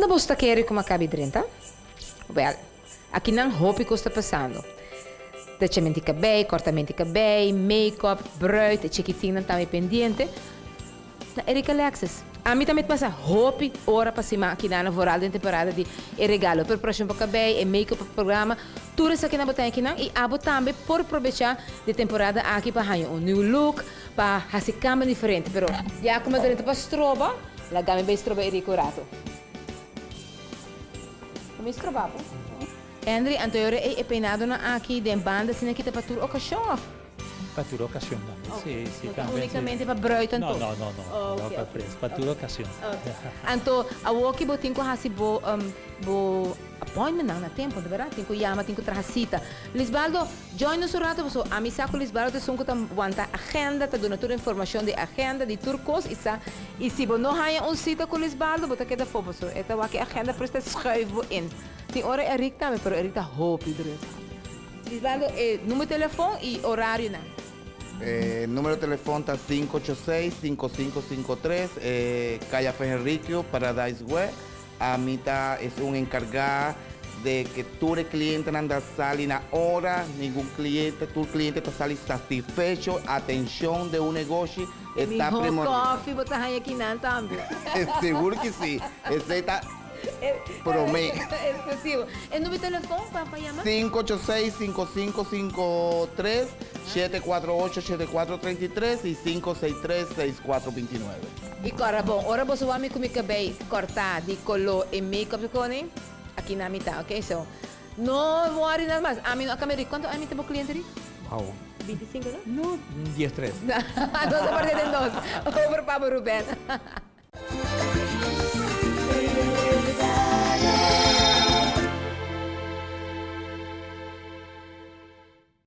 Unda bo ta kere ku mi a kabi drenta? Wèl, akinan hopi kos ta pasando. Trechament di kabei, kòrtament di kabei, make-up, bruid, e chikitinnan tambe pendiente. Na Erika Alexis. Ami tambe ta pasa hopi ora pa siman akinan na vooral den temporada di e regalo, preparashon pa kabei, e make-up pa programa, tur esakinan bo ta haña akinan i abo tambe por probecha di e temporada aki pa haña un new look, pa hasi kambio diferente. Pero ya ku mi a drenta pa stroba, laga mi bai stroba Erika un rato. Ku mi stroba bo? Henry, anto e ora ei e peinadonan aki den banda asina kita pa tur okashon of? Pa tur ocasion tambe, si, si No ta tambe, si. unicamente pa bruid anto? No, no, no, no, no Ok, pa ok. pres, pa tur ocasion. Ok. Anto awoki bo tin cu haci bo bo appointmentnan na tempo, di berdad? Tin cu yama, tin cu traha cita. Lisbaldo, join nos un rato paso ami sa cu Lisbaldo ta esun cu ta wanta agenda, ta duna tur informacion di agenda, di tur cos y sa, y si bo no haya un cita cu Lisbaldo bo ta keda afo paso e ta wak e agenda pero ta schuif bo in. Tin ora Eric tambe, pero Eric ta hopi druk. Lisbaldo e numero di telefon y orarionan. E numero di telefon ta sinku ocho seis, sinku sinku sinku tres, e Kaya Fenriquio, Paradise West. Ami ta esun enkargá de ke tur e klientenan ta sali na ora, ningun kliente, tur kliente ta sali satisfecho, atenshon de un negoshi e ta Mihó primordial. kòfi bo ta haña kinan tambe. Sigur ki si, esei ta. Promé. Exclusivo. E numero di telefon pa pa yama? 586 5553 748 7433 y 563 6429. I kòrda bon, ora boso wak mi ku mi kabei kòrtá di koló e make-up di koning, aki na mi ta, ok? So, no wòri nada mas. Ami no a kambia ri. Kuantu aña mi ta bo kliente ri? Wow. Bintisinko, no? No, diestres. Nos a parti den dos. Over pa bo, Ruben.